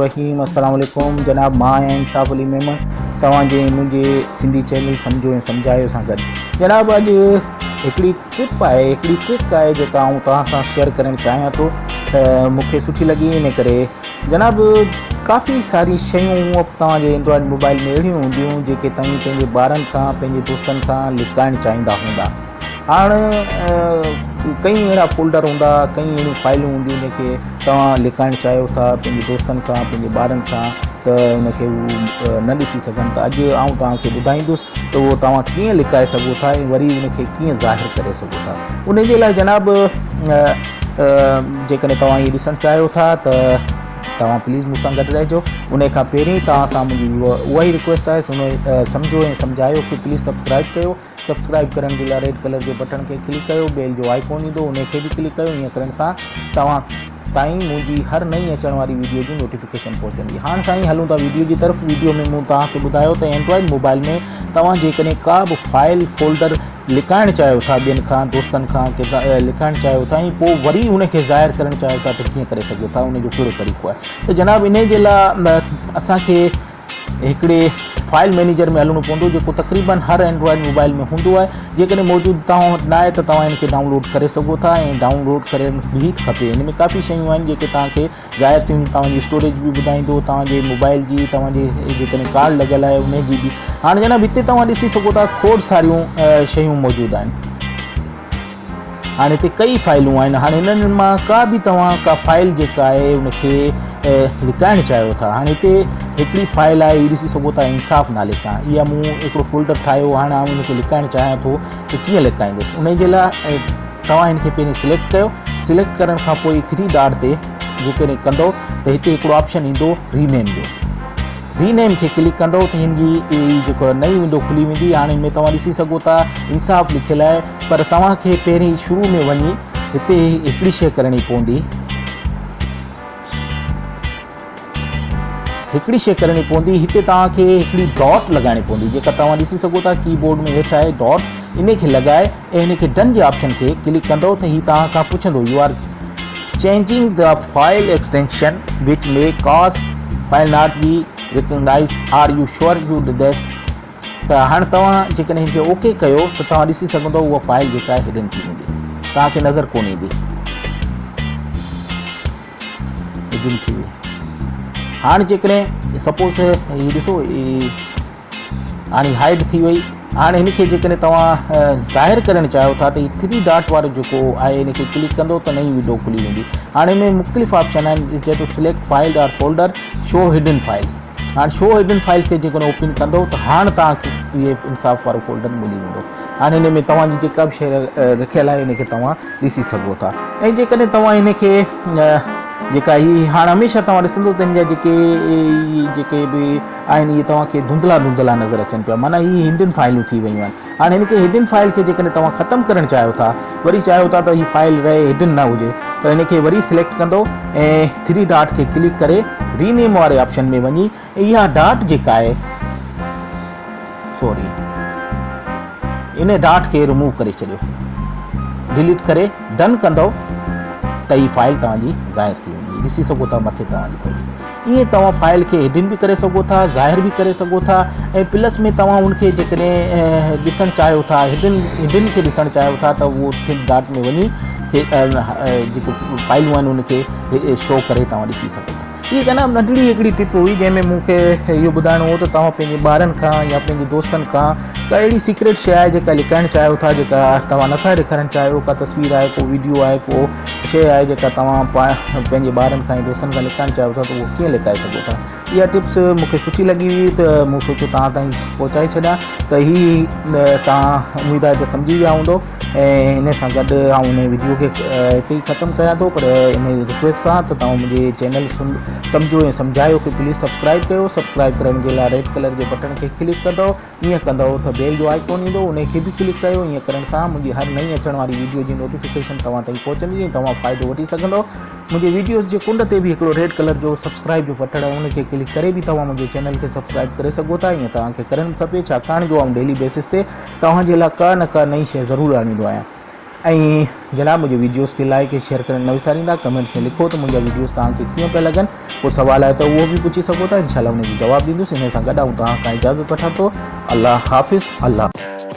الرحيم السلام عليڪم جناب مان آهيان انصاف علي ميمڻ توهان جي منهنجي سنڌي چينل سمجهو ۽ سمجهايو سان گڏ جناب اڄ هڪڙي ٽپ آهي هڪڙي ٽرڪ آهي جيڪا آئون توهان سان شيئر ڪرڻ چاهيان ٿو ته مون کي سٺي لڳي ان ڪري جناب ڪافي ساري شيون توهان جي اينڊرائڊ موبائل ۾ اهڙيون هونديون جيڪي توهين پنهنجي ٻارن کان پنهنجي دوستن کان لڪائڻ چاهيندا هوندا هاڻ ڪئين اهڙا فولڊر هوندا ڪئين اهڙيون فائلون هونديون جن کي توهان لڪائڻ چاهيو ٿا پنهنجي دوستن کان پنهنجي ٻارن کان ته ان کي هو نه ڏسي سگهن ته اڄ آئون توهان کي ٻڌائيندس ته اهو توهان ڪيئن لڪائي سگهو ٿا ۽ وري ان کي ڪيئن ظاهر ڪري سگهو ٿا ان جي لاء جناب جيڪڏهن توهان اهو ڏسڻ چاهيو ٿا ته توهان پليز مون سان گڏ رهجو ان کان پهرين توهان سان منهنجي اها ئي رڪويسٽ آهي سمجهو ۽ سمجهايو کي پليز سبسڪرائب ڪيو سبسڪرائب ڪرڻ جي لاء ريڊ ڪلر جي بٽڻ کي ڪلڪ ڪيو بيل جو آئيڪون ايندو انهي کي به ڪلڪ ڪيو ائين ڪرڻ سان توهان تائين منهنجي هر نئين اچڻ واري ويڊيو جون نوٽيفڪيشن پهچندي هاڻ سائين هلون ٿا ويڊيو جي طرف ويڊيو ۾ مون توهان کي ٻڌايو ته اينڊرائيڊ موبائل ۾ توهان جيڪڏهن ڪا به فائل فولڊر لڪائڻ چاهيو ٿا ٻين کان دوستن کان لڪائڻ چاهيو ٿا ۽ پوء وري ان کي ظاهر ڪرڻ چاهيو ٿا ته ڪيئن ڪري سگهو ٿا ان جو ڪهڙو طريقو آهي ته جناب انهي جي لاء اسان کي هڪڙي فائل مئنيجر ۾ هلڻو پوندو جيڪو تقريبن هر اينڊرائيڊ موبائل ۾ هوندو آهي جيڪڏهن موجود توهان وٽ ناهي ته توهان ان کي ڊائونلوڊ ڪري سگهو ٿا ۽ ڊائونلوڊ ڪرڻ به کپي هن ۾ ڪافي شيون آهن جيڪي توهان کي ظاهر ٿيون توهان جي اسٽوريج به ٻڌائيندو توهان جي موبائل جي توهان جي جيڪڏهن ڪارڊ لڳل آهي ان جي به هاڻي جناب هتي توهان ڏسي سگهو ٿا کوڙ ساريون شيون موجود آهن هاڻي هتي ڪئي فائلون آهن هاڻي انهن مان ڪا به توهان ڪا فائل جيڪا آهي ان کي لڪائڻ چاهيو ٿا هاڻي هتي هڪڙي فائل آهي هي ڏسي سگهو ٿا انصاف نالي سان اها مون هڪڙو فولڊر ٺاهيو هاڻي آئون ان کي لڪائڻ چاهيان ٿو ته ڪيئن لڪائيندس ان جي لاء توهان هن کي پهرين سليڪٽ ڪيو سليڪٽ ڪرڻ کان پوء ٿري ڊاٽ تي جيڪڏهن ڪندو ته هتي هڪڙو آپشن ايندو رينيم جو ري نيم کي ڪلڪ ڪندو ته هن جي جيڪو نئين ونڊو کلي ويندي هاڻي هن ۾ توهان ڏسي سگهو ٿا انصاف لکيل آهي پر توهان کي پهرين شروع ۾ وڃي هتي هڪڙي شيء ڪرڻي پوندي هڪڙي شيء ڪرڻي پوندي هتي توهان کي هڪڙي ڊاٽ لڳائڻي پوندي جيڪا توهان ڏسي سگهو ٿا ڪي بورڊ ۾ هيٺ آهي ڊاٽ ان کي لڳائي ۽ هن کي ڊن جي آپشن کي ڪلڪ ڪندو ته هي توهان کان پڇندو you are changing the file extension which may cause file not be recognized are you sure you do this ته هاڻ توهان جيڪڏهن هن کي اوڪي ڪيو ته توهان ڏسي سگهندو اها فائل جيڪا آهي هڊن ٿي ويندي توهان کي نظر ڪونه ايندي هڊن ٿي وئي هاڻ جيڪڏهن سپوز هي ڏسو هاڻي هائيڊ ٿي وئي هاڻي هن کي جيڪڏهن توهان ظاهر ڪرڻ چاهيو ٿا ته هي ٿري ڊاٽ وارو جيڪو آهي هن کي ڪلڪ ڪندو ته نئين ونڊو کلي ويندي هاڻي هن ۾ مختلف آپشن آهن چئي ٿو select file or folder show hidden files هاڻي شو هڊن فائلز کي جيڪڏهن اوپن ڪندو ته هاڻ توهان کي اهي انصاف وارو فولڊر ملي ويندو هاڻي هن ۾ توهان جي جيڪا به شيء رکيل آهي ان کي توهان ڏسي سگهو ٿا ۽ جيڪڏهن توهان هن کي جيڪا هي هاڻ هميشه توهان ڏسندو ته هن جا جيڪي جيڪي به آهن اهي توهان کي ڌنڌلا ڌنڌلا نظر اچن پيا معنيٰ هي هڊن فائلون ٿي ويون آهن هاڻي هن کي هڊن فائل کي جيڪڏهن توهان ختم ڪرڻ چاهيو ٿا وري چاهيو ٿا ته هي فائل رهي هڊن نه هجي ته هن کي وري سليڪٽ ڪندو ۽ ٿري ڊاٽ کي ڪلڪ ڪري رينيم واري آپشن ۾ وڃي اها ڊاٽ جيڪا آهي سوري ان ڊاٽ کي ريموو ڪري ڇڏيو ڊيليٽ ڪري ڊن ڪندو ته هي فائل توهان جي ظاهر ٿي ويندي ڏسي سگهو ٿا مٿي توهان جي پئي ائين توهان فائل کي هڊن به ڪري سگهو ٿا ظاهر به ڪري سگهو ٿا ۽ پلس ۾ توهان ان کي جيڪڏهن ڏسڻ چاهيو ٿا هڊن هڊن کي ڏسڻ چاهيو ٿا ته اهو ٿن ڊاٽ ۾ وڃي جيڪو فائلون آهن ان کي شو ڪري توهان ڏسي سگهو ٿا. هي جناب ننڍڙي هڪڙي ٽپ هئي جنهن ۾ مون کي اهو ٻڌائڻو هو ته توهان پنهنجي ٻارن کان يا پنهنجي دوستن کان ڪا اهڙي سيڪريٽ شيء آهي جيڪا لڪائڻ چاهيو ٿا جيڪا توهان نٿا ڏيکارڻ چاهيو ڪا تصوير آهي ڪو ويڊيو آهي ڪو شيء آهي جيڪا توهان پنهنجي ٻارن کان ۽ دوستن کان لڪائڻ چاهيو ٿا ته اهو ڪيئن لڪائي سگهو ٿا اها ٽپس مون کي سٺي لڳي هئي ته مون سوچيو توهان تائين پهچائي ڇڏيان ته هي توهان اميد آهي ته سمجهي ويا هوندو ۽ ان سان گڏ آئون ان ويڊيو کي هتي ئي ختم ڪيان ٿو پر ان رڪويسٽ سان ته توهان منهنجي چينل سمجهو ۽ سمجهايو کي پليز سبسڪرائب ڪيو سبسڪرائب ڪرڻ جي لاء ريڊ ڪلر جي بٽڻ کي ڪلڪ ڪندو ائين ڪندؤ ته بيل جو آئيڪون ايندو انهي کي به ڪلڪ ڪيو ائين ڪرڻ سان منهنجي هر نئين اچڻ واري ويڊيو جي نوٽيفڪيشن توهان تائين پهچندي ۽ توهان فائدو وٺي سگهندؤ منهنجي ويڊيوز جي ڪنڊ تي به هڪڙو ريڊ ڪلر جو سبسڪرائب جو بٽڻ آهي ان کي ڪلڪ ڪري به توهان منهنجي چينل کي سبسڪرائب ڪري سگهو ٿا ائين توهان کي ڪرڻ کپي ڇاڪاڻ جو آئون ڊيلي بيسس تي توهان جي لاء ڪا نه ڪا نئين شيء ضرور آڻيندو آهيان. ۽ جناب منهنجي ويڊيوز کي لائڪ ۽ شيئر ڪرڻ نه وساريندا ڪمينٽس ۾ لکو ته منهنجا ويڊيوز توهان کي ڪيئن پيا لڳن ڪو سوال آهي ته اهو به پڇي سگهو ٿا انشاء الله ان جو جواب ڏيندس ان سان گڏ آئون توهان کان اجازت وٺان ٿو الله حافظ الله.